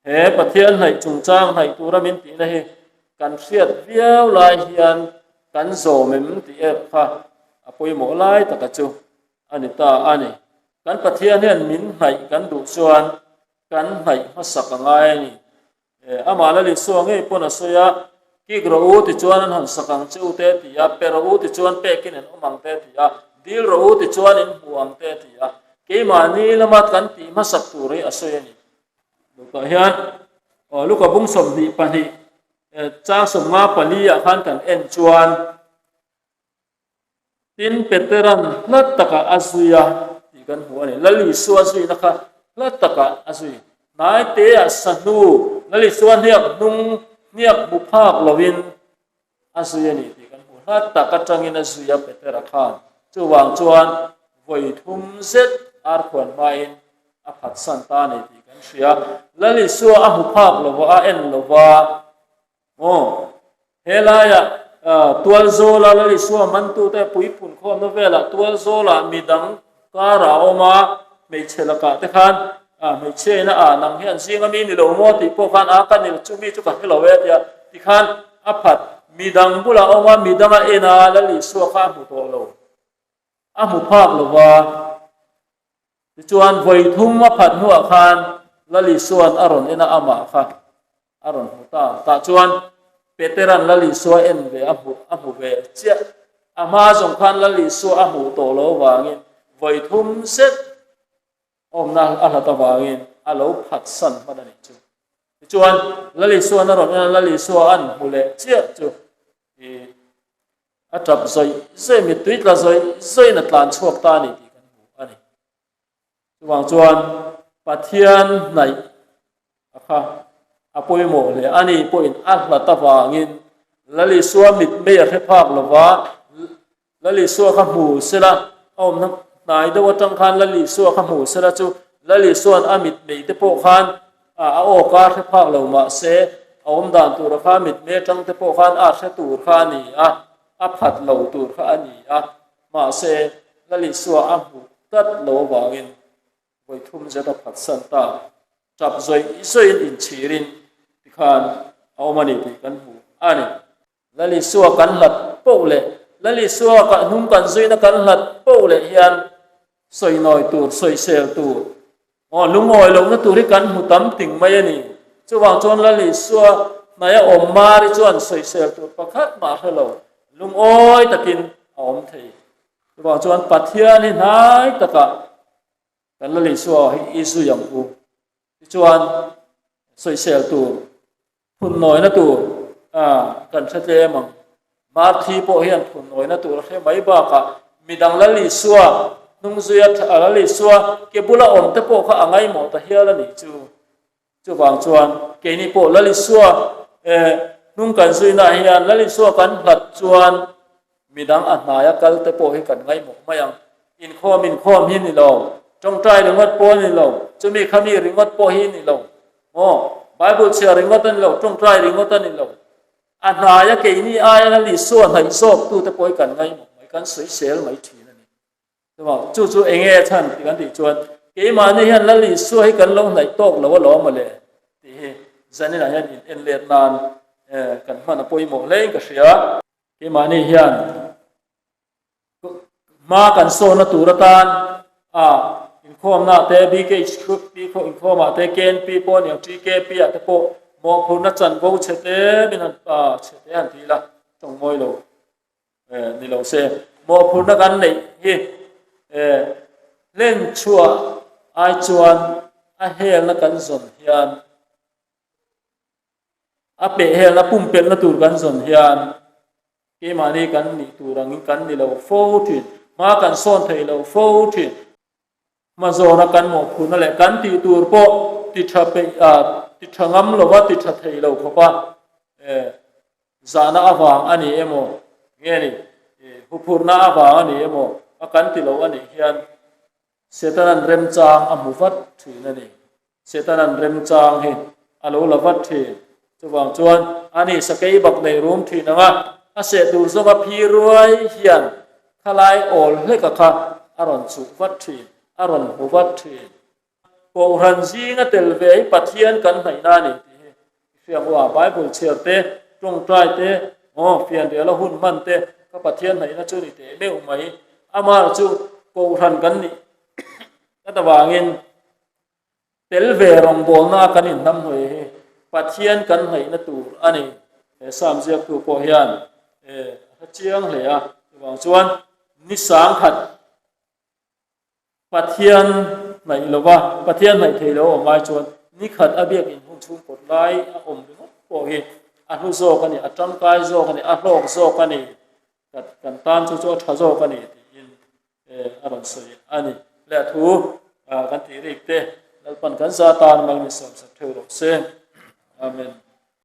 He Pathian hnaih chungchang hnaih tura min tihna hi kan hriat viau lai hian kan zawm em tih erawh kha a pawimawh lai taka chu a ni ta a ni. Kan Pathian hian min hnaih kan duh chuan kan hnaih hmasak a ngai a ni. Amah Lal Isua ngei pawn a sawi a, Kik rawh u tichuan an hawn sak ang che u te a ti a, pe rawh u tichuan pekin an awm ang te a ti a, dil rawh u tichuan in hmu ang te a ti a. Keimahni lama kan tih hmasak tur hi a sawi a ni. Lukah hian Luka bung 22 chang 54 ah khan kan en chuan, Tin, Petera'n hla takah a zui a tih kan hmu a ni. Lal Isua zuina kha hla takah a zui. Hnai teah sahnu Lal Isua hniak hnung hniak hmu phak loin a zui a ni tih kan hmu. Hla tak atangin a zui a Petera khan. Chuvang chuan vawi thum zet arkhuan hmain a phatsan ta a ni tih kan hria. Lal Isua a hmu phak lova, a en lova. Aw, helaiah Tualzawla Lal Isua mantute puipun khawmna velah Tualzawlah midang karah a awm a, hmeichhe lakah te khan hmeichhia ina a nang hian zinga mi ni lo maw tih pawh khan a ka ni chu mi chu ka hre lo e tia tikhan a phat midang bulah a awm a, midang a en a Lal Isua kha a hmu tawh lo, a hmu phak lo va. Tichuan, vawi thum a phat hnuah khan Lal Isua'n a rawn en a, amah kha a rawn hmu ta. Tah chuan Petera'n Lal Isua en ve a hmu a hmu ve chiah. A hma zawng khan Lal Isua a hmuh tawh lo avangin vawi thum zet awmna a hlat avangin a lo phatsan hman a nih chu. Tichuan, Lal Isua'n a rawn en a, Lal Isua an hmu leh chiah chu i A tap zawih zawih, mittui tla zawih zawihin a tlan chhuak ta a ni tih kan hmu a ni. Chuvang chuan Pathian hnaih a kha a pawimawh hle. Ani pawhin a hlat avangin Lal Isua mitmei a hre phak lo va, Lal Isua kha hmu sela, a awmna hnai deuh atang khan Lal Isua kha hmu sela chu Lal Isua'n a mitmei te pawh khan A awka hre phak lo mah se, a awm dan tura kha mitme atang te pawh khan a hre tur kha a ni a, a phat lo tur kha a ni a, mahse, Lal Isua a hmuh tlat lo avangin vawi thum zet a phatsan ta. Tap zawih zawihin inchhirin tikhan a awm a ni tih kan hmu a ni. Lal Isua kan hlat poh leh Lal Isua ka hnung kan zuina kan hlat poh leh hian sawinawi tur, sawisel tur, aw lungawi lohna tur hi kan hmu tam ting mai a ni. Chuvang chuan Lal Isua hnaia awm Mari chuan sawisel tur pakhat mah hre lo, lungawi takin a awm thei. Chuvang chuan Pathian hi hnai takah kan Lal Isua hi i zui ang u. Tichuan sawisel tur Phunnawina tur kan hre tlem ang. Marthi pawh hian phunnawina tur a hre mai bakah midang Lal Isua hnungzuia Lal Isua ke bula awm te pawh kha a ngaimawh ta hial a nih chu. Chuvang chuan keini pawh Lal Isua hnung kan zuinaah hian Lal Isua kan hlat chuan midang a hnaia kal te pawh hi kan ngaimawh mai ang. Inkhawm inkhawm hi ni lo, tawngtai ringawt pawh a ni lo, chumi khami ringawt pawh hi ni lo. Aw, Bible chhiar ringawt a ni lo, tawngtai ringawt a ni lo. A hnaia keini aia Lal Isua hnaih zawk tute pawh hi kan ngaimawh mai, kan sawisel mai thin a ni. Chuvang, chu chu eng nge a chhan tih kan tih chuan, keimahni hian Lal Isua hi kan lo hnaih tawk lo alawm mawle tih hi zaninah hian in en let nan kan hman a pawimawh hlein ka hria. Keimahni hian hma kan sawna tur atan a inkhawmna te BKHP inkhawmah te KNP pawh aniang TKP ah te pawh mawhphurhna chanvo chhe te min han chhe te han ti ila tawng mawi lo ni lo se mawhphurhna kan neih hi hlen chhuah ai chuan a helna kan zawn hian A pehhelna pumpelhna tur kan zawn hian keimahni kan nih tur angin kan ni lo fo thin. Hma kan sawn thei lo fo thin. Hma zawna kan mawhphurhna leh kan tih tur pawh ti tha peih a, ti tha ngam lova ti tha thei lo khawpa zahna avang a ni emaw nge ni huphurhna avang a ni emaw a kan ti lo a nih hian Setanan remchang a hmu vat thin a ni. Setanan remchang hi a lo la vat thin. Chuvang chuan ani sakei bak nei rum thin ang a, a seh tur zawnga phi ruai hian khalai awl hleka kha a rawn chuh vat thin, a rawn hmu vat thin. Kohhran zinga tel ve hi Pathian kan hnaihna a ni tih hi i hria ang u a. Bible chhiar te, tawngtai te, aw, fianriala hun hman te kha Pathian hnaihna chu ni teh meuh mai. Amah chu Kohhran kan nih tlat avangin Tel ve rawngbawlna a kan inhnam hnuai hi Pathian kan hnaihna tur a ni. He Psalm ziaktu pawh hian a hre chiang hle a. Chuvang chuan ni sangkhat Pathian hnaih lova, Pathian hnaih thei lo a awm ai chuan ni khat a biakin hun chhung kawt lai a awm ringawt pawh hi a hlu zawk a ni, a tangkai zawk a ni, a hlawk zawk a ni, kan tan chu chu a tha zawk a ni tiin a rawn sawi a ni. Leh a thu kan tih rik te Lalpan kan za tan mal min sawmsak theuh rawh se. Amen.